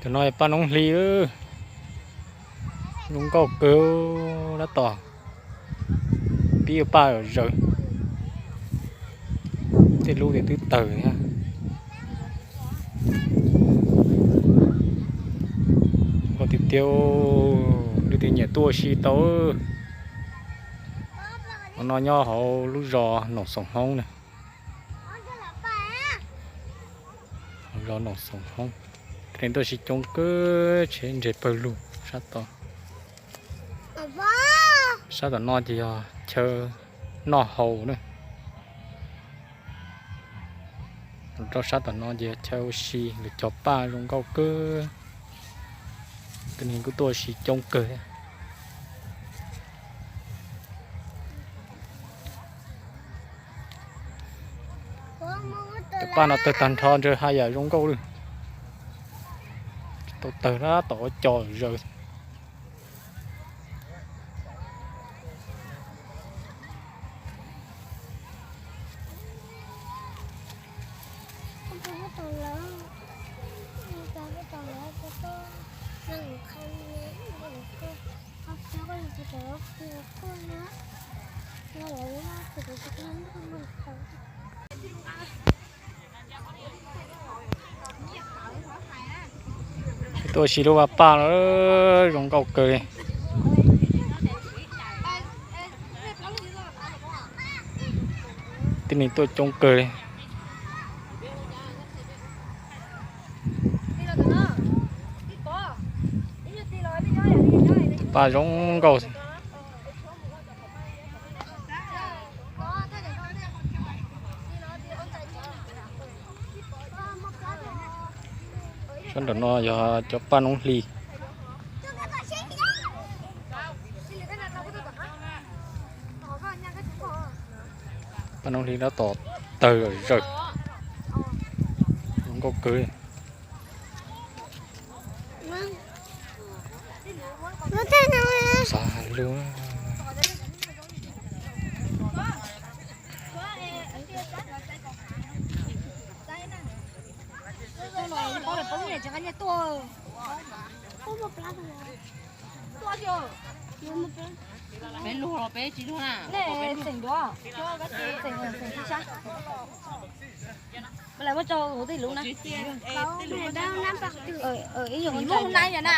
Cov no paj noob hli, zoo nkauj kawg, tab tom pib ua paj zaws. Tej lub tias twb tawg thiab. Nkauj tiag tiag, leej twg nyiam tuaj ua si tau. Qhov no nyob hauv lub zos Noom Xoom Hmoob na. Zos Noom Xoom Hmoob, neeg tuaj ua si coob kawg, tsheb nres pawg lug sab tod. Sab tom no ces yog chaw noj haus na. Rau sab tom no ces yog chaw ua si, lawv cog paj zoo nkauj kawg. Tej neeg kuj tuaj ua si coob kawg thiab. Cov paj no tawg tag nrho ntshe haj yam zoo nkauj li. Tsis tau tawg na, tom ua cos zaws. Tuaj ua si lub vaj paj no zoo nkauj kawg li. Tib neeg tuaj coob kawg li. Paj zoo nkauj. Sab nram no yog cov paj noob hli. Paj noob hli tab tom tawg zawm. Zoo nkauj kawg. Xav lub. Peb luag los peb tsis luag na. Tseem duab, tseem tsis sab. Lawv muab tso hauv tej lub na. Ib nyuag lub na yom na.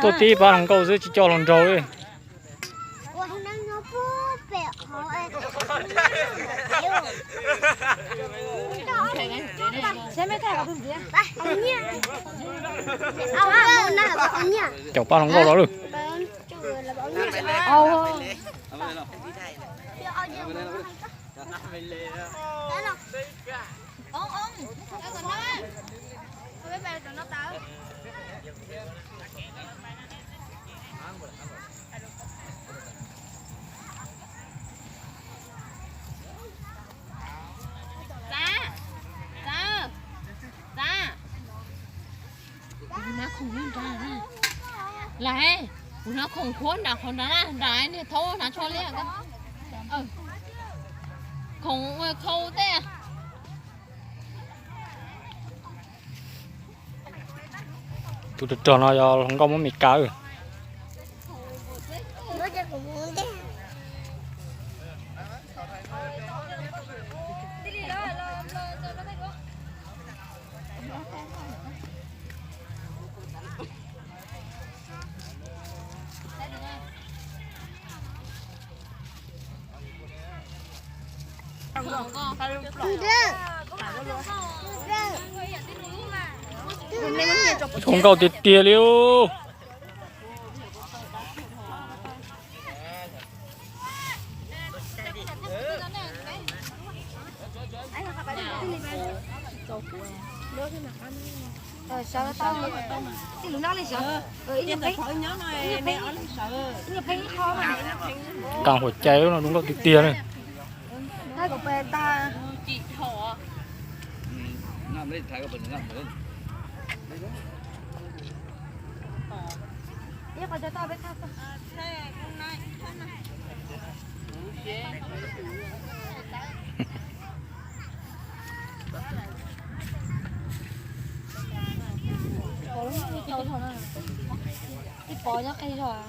Tuaj tib pab hluas nkauj xwb tsis coj hluas nraug li. Caum pab hluas nkauj los lawm. Kuv hnav khoom nyob nrad na. Lais, kuv hnav khoom khuab nram qhov nrad na, nrad niag thaub hnav tsho liab. Khoom khau tej. Tus rog rog no yog hluas nkauj Hmoob Mes Kas. Zoo nkauj tiag tiag li. Nqaa huam cai no zoo nkauj tiag tiag li. Ib pov nyob qhib zog.